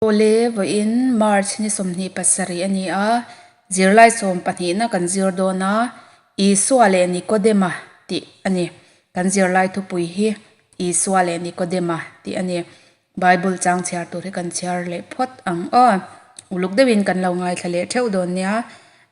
Awle, vawiin March ni 27 a ni a, zirlai sawmpahnihna kan zir dawn a, Isua leh Nikodema tih a ni. Kan zirlai thupui hi Isua leh Nikodema tih a ni. Bible chang chhiar tur hi kan chhiar leh phawt ang aw. Uluk deuhin kan lo ngaithla leh theuh dawn nia.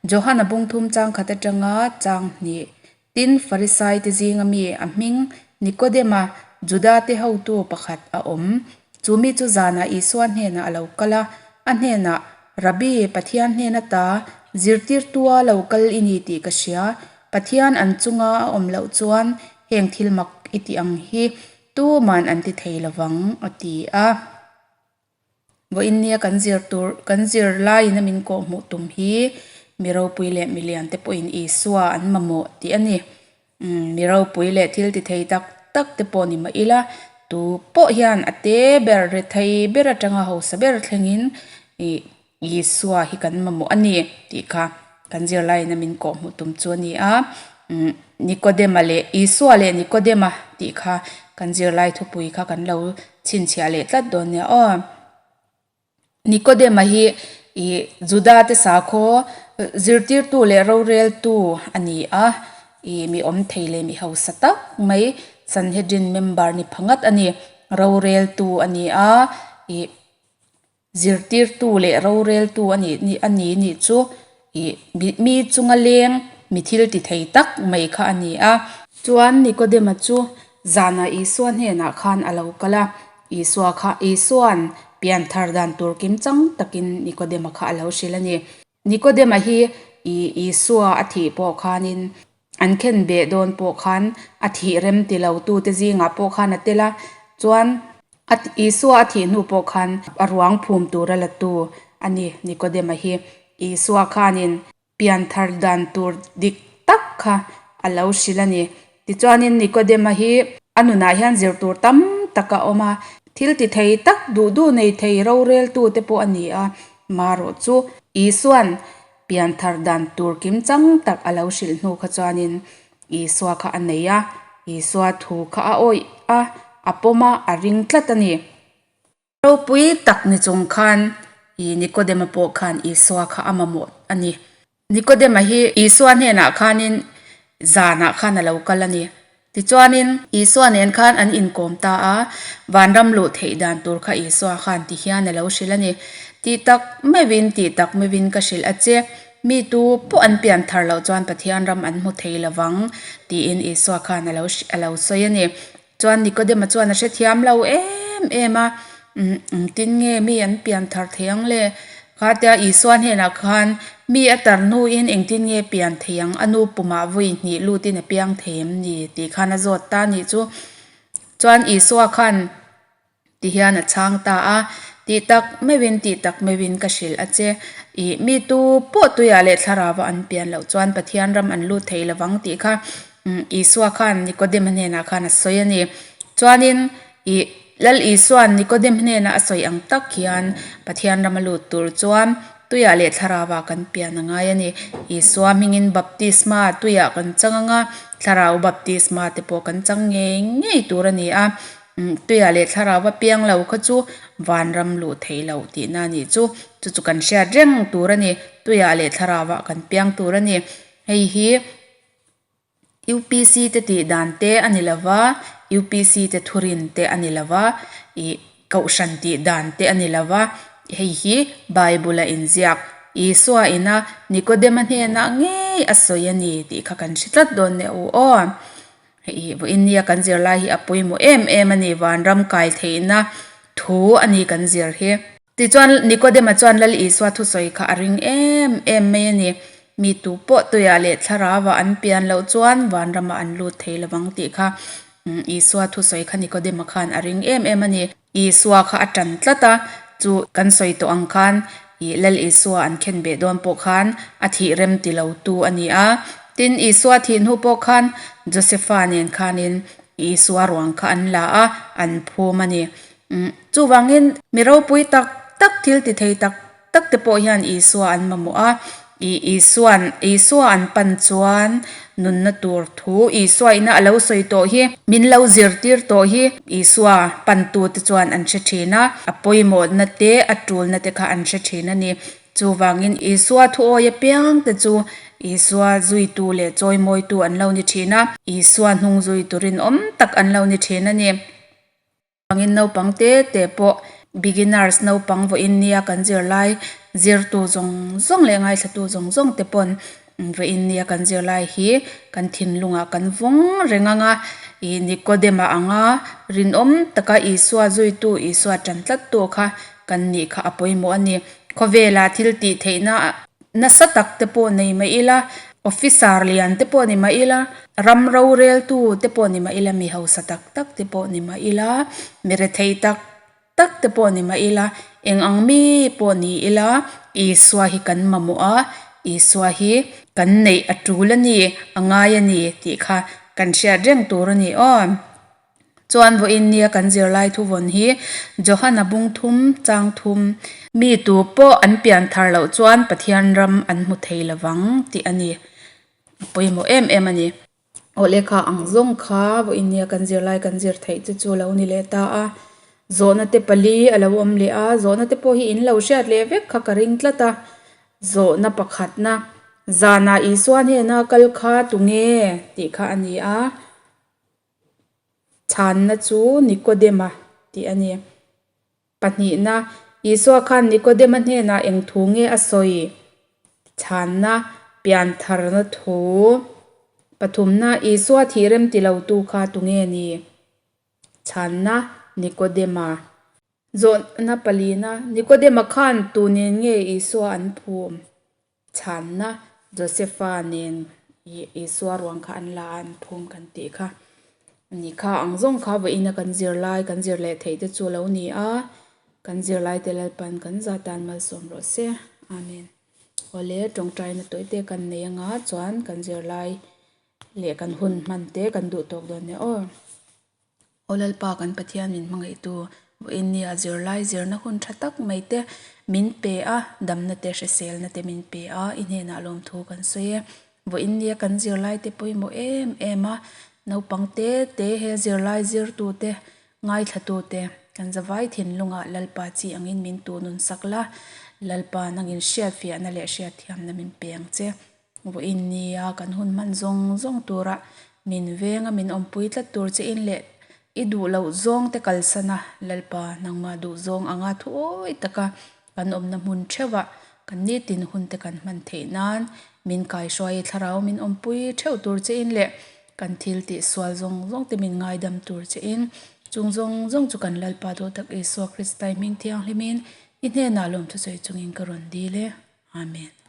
Johana bungthum chang khat atanga chang hnih Tin, Farisaite zinga mi a hming Nikodema, Judate hotu pakhat a awm. Chu mi chu zanah Isua hnenah a lo kal a, a hnenah, Rabbi, Pathian hnen ata zirtirtua lo kal i ni tih ka hria. Pathian an chunga a awm loh chuan heng thil mak i tih ang hi tuman an ti thei lovang, a ti a. Vawiin nia kan zir tur kan zir laiin a min kawh hmuh tum hi mi ropui leh mi lian te pawhin Isua an mamawh tih a ni. Umm mi ropui leh thil ti thei tak tak te pawh ni mah ila tu pawh hian a te ber rethei ber atanga hausa ber thlengin ih Isua hi kan mamawh a ni tih kha kan zirlaiin a min kawh hmuh tum chu a ni a. Umm Nikodema leh Isua leh Nikodema tih kha kan zirlai thupui kha kan lo chhinchhiah leh tlat dawn nia aw. Nikodema hi ih Juda te sakhaw zirtirtu leh roreltu a ni a, ih mi awm thei leh mi hausa tak mai Sanhedrin member ni phangat a ni, roreltu a ni a, ih. Zirtirtu leh roreltu a nih a ni nih chu ih mi chunga leng mi thil ti thei tak mai kha a ni a. Chuan Nikodema chu zanah Isua hnenah khan a lo kal a, Isua kha Isua'n pian thar dan tur kim chang takin Nikodema kha a lo hrilh a ni. Nikodema hi ih Isua a thih pawh khanin an khen beh dawn pawh khan a thih rem ti lo tute zingah pawh khan a tel a, chuan a Isua a thih hnu pawh khan a ruang phum tur a la tu a ni Nikodema hi. Isua khanin pian thar dan tur dik tak kha a lo hrilh a ni. Tichuanin Nikodema hi a nunah hian zir tur tam tak a awm a, thil ti thei tak duh duh nei thei roreltute pawh a ni a, marawh chu Isua'n Pianthar dan tur kim chang tak a lo hrilh hnu kha chuanin Isua kha a nei a, Isua thu kha a awih a, a pawm a, a ring tlat a ni. Ropui tak ni chung khan i Nikodema pawh khan Isua kha a mamawh a ni. Nikodema hi Isua hnenah khanin zanah khan a lo kal a ni. Tichuanin, Isua nen khan an inkawm ta a, vanram luh theih dan tur kha Isua khan ti hian a lo hrilh a ni. Tih tak meuhin, tih tak meuhin ka hrilh a che, mi tu pawh an pian thar loh chuan Pathian ram an hmu thei lovang, tiin Isua khan a lo a lo sawi a ni. Chuan Nikodema chuan a hrethiam lo em em a, Umm, engtin nge mi an pian thar thei ang le? Khatia Isua hnenah khan mi a tar hnuin engtin nge pian thei ang, a nu pumah vawi hnih lutin a piang thei em ni? tih khan a zawt ta a nih chu. Chuan Isua khan ti hian a chhang ta a, Tih tak meuhin, tih tak meuhin ka hrilh a che. Ih, mi tu pawh tuiah leh thlarauva an pian loh chuan Pathian ram an lut thei lovang tih kha Isua khan Nikodema hnenah khan a sawi a ni. Chuanin ih, Lal Isua'n Nikodem hnena a sawi ang tak hian Pathian rama lut tur chuan tuiah leh thlarauah kan pian a ngai a ni. Isua hmingin baptisma tuiah kan chang ang a, thlarau baptisma te pawh kan chang ngei ngei tur a ni a. Tuiah leh thlarau a piang lo kha chu vanram luh theih loh tihna a nih chu. Chu chu kan hriat reng tur a ni. Tuiah leh thlarauah kan piang tur a ni. Hei hi. UPC te tih dan te a ni lo va, UPC te thurin te a ni lo va, ih kohhran tih dan te a ni lo va, hei hi Bible a inziak Isua ina Nikodema hnenah ngei a sawi a ni tih kha kan hre tlat dawn nia u aw. Hei vawiin nia kan zirlai hi a pawimawh em em a ni, vanram kai theihna thu a ni kan zir hi. Tichuan, Nikodema chuan Lal Isua thusawi kha a ring em em mai a ni. Mi tu pawh tuiah leh thlarauah an pian loh chuan vanramah an lut thei lovang tih kha Isua thusawi kha Nikodema khan a ring em em a ni. Isua kha a tan tlat a, chu kan sawi tawh ang khan ih Lal Isua an khen beh dawn pawh khan a thih rem ti lo tu a ni a. Tin, Isua thih hnu pawh khan Josefa nen khanin Isua ruang kha an la a, an phum a ni. Chuvangin mi ropui tak tak thil ti thei tak tak te pawh hian Isua an mamawh a, ih Isua'n Isua an pan chuan Nunna tur thu Isua ina a lo sawi tawh hi, min lo zirtir tawh hi Isua pantute chuan an hre thin a, a pawimawhna te, a tulna te kha an hre thin a ni. Chuvangin Isua thuawi apiang te chu Isua zuitu leh chawimawitu an lo ni thin a, Isua hnung zuitu rinawm tak an lo ni thin a ni. Angin naupang te te pawh beginners naupang vawiin nia kan zirlai zirtu zawng zawng leh ngaithlatu zawng zawng te pawn vawiin nia kan zirlai hi kan thinlungah kan vawng reng ang a, ih Nikodema anga rinawm taka Isua zuitu Isua tan tlattu kha kan nih kha a pawimawh a ni. Khawvelah thil tih theihna Nasa tak te pawh nei mah ila, officer lian te pawh ni mah ila, ram roreltu te pawh ni mah ila, mi hausa tak tak te pawh ni mah ila, mi rethei tak tak te pawh ni mah ila, eng ang mi pawh ni ila, Isua hi kan mamawh a, Isua hi kan neih a tul a ni, a ngai a ni tih kha kan hriat reng tur a ni aw. Chuan vawiin nia kan zirlai thuvawn hi Johana bung thum, chang thum, Mi tu pawh an pian thar loh chuan Pathian ram an hmu thei lovang tih a ni. A pawimawh em em a ni. Aw lehkha ang zawng kha vawiin nia kan zirlai kan zir theih te chu lo ni leh ta a. Zawhna te pali a lo awm leh a, zawhna te pawh hi in lo hriat leh vek kha ka ring tlat a. Zawhna pakhatna, Zanah Isua hnena kal kha tunge? tih kha a ni a. Chhanna chu Nikodema tih a ni. Pahnihna, Isua khan Nikodema hnenah eng thu nge a sawi? Chhanna, Piantharna thu. Pathumna, Isua thih rem ti lotu kha tunge ni? Chhanna, Nikodema. Zawhna palina, Nikodema khan tu nen nge Isua an phum? Chhanna, Josefa nen ih Isua ruang kha an la a, an phum kan tih kha a ni kha. Ang zawng kha vawiina kan zirlai, kan zir leh theih te chu a lo ni a, kan zirlai te Lalpan kan zah tan malsawm rawh se. Amen. Awle, tawngtaina tawih te kan nei anga chuan kan zirlai leh kan hun hman te kan duh tawk dawn nia aw. Aw Lalpa kan Pathian min hmangaihtu vawiin nia zirlai zirna hun tha tak mai te min pe a, damna te hriselna te min pe a, i hnenah lawmthu kan sawi e. Vawiin nia kan zirlai te pawimawh em em a, naupang te te he zirlai zirtu te ngaithlatu te kan zavai thinlungah Lalpa chi angin min tu nun sak la, Lalpa nangin hriatfiahna leh hriatthiamna min pe ang che. Vawiin nia kan hun hman zawng zawng tura min venga min awmpui tlat tur che in leh i duh loh zawng te kalsan a, Lalpa nangmah duh zawng anga thuawi taka kan awmna hmun theuhah kan nitin hun te kan hman theih nan min kaihruai i thlarau min awmpui theuh tur che in leh kan thil tih sual zawng zawng te min ngaidam tur che in chung zawng zawng chu kan Lalpa duh tak Isua Kristai hming thianghlimin i hnenah lawmthusawi chungin ka rawn dil e. Amen.